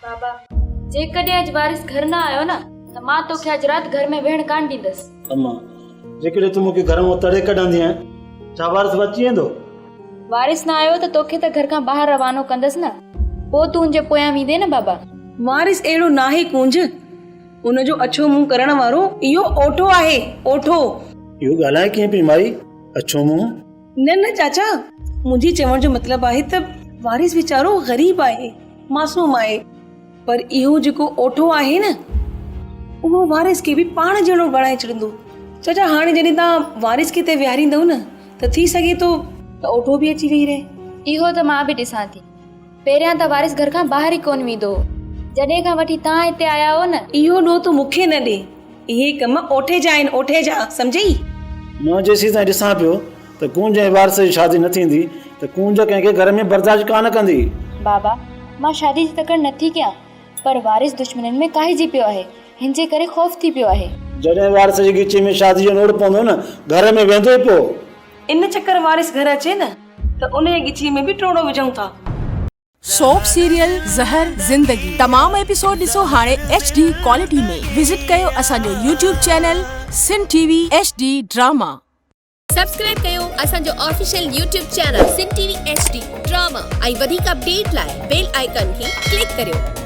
بابا، جيڪڏهن اڄ وارث گهر نه آيو نه ته مان توکي اڄ رات گهر ۾ ويهڻ ڪانه ڏيندس. اما، جيڪڏهن تون مون کي گهر مان تڙي ڪڍندينء، ڇا وارث به اچي ويندو؟ وارث نه آيو ته توکي ته گهر کان ٻاهر روانو ڪندس نه، پوء تون ان جي پويان ويندين نه بابا. وارث اهڙو ناهي ڪونج، ان جو اڇو منهن ڪرڻ وارو اهو اوٺو آهي، اوٺو. اهو ڳالهائين ڪيئن پئي مائي، اڇو منهن؟ نه نه چاچا، منهنجي چوڻ جو مطلب آهي ته وارث ويچارو غريب آهي، معصوم آهي، پر اهو جيڪو اوٺو آهي نه، اهو وارث کي به پاڻ جهڙو بڻائي ڇڏيندو. چاچا هاڻي جڏهن توهان وارث کي هتي ويهاريندؤ نه ته ٿي سگهي ٿو ته اوٺو به اچي ويهي رهي. اهو ته مان به ڏسان ٿي. پهريان ته وارث گهر کان ٻاهر ئي ڪونه ويندو هو. جڏهن کان وٺي توهان هتي آيا آهيو نه. اهو ڏوهه تون مون کي نه ڏي. اهي ڪم اوٺي جا آهن، اوٺي جا، سمجهئي؟ مان جيسين تائين ڏسان پيو ته ڪونج ۽ وارث جي شادي نه ٿيندي ته ڪونج ڪنهن کي گهر ۾ برداشت ڪانه ڪندي. بابا، مان شادي جي تڪڙ نٿي ڪيان، پر وارث دشمنين ۾ ڪاهجي پيو آهي، هن جي ڪري خوف ٿي پيو آهي. جڏهن وارث جي ڳچي ۾ شادي جو نوڙ پوندو نه، گهر ۾ ويندو ئي پوء. ان چڪر وارث گهر اچي نه ته ان جي ڳچيء ۾ به ٽوڙو وجهون ٿا. سوپ سيريل زهر زندگي تمام ايپيسوڊ ڏسو هاڻي ايڇ ڊي ڪوالٽي ۾ وزٽ ڪيو اسان جو YouTube channel Sindh T V H D drama. Subscribe ڪيو اسان جو official YouTube channel Sindh T V H D drama ۽ وڌيڪ اپڊيٽ لاء بيل آئيڪان کي ڪلڪ ڪريو.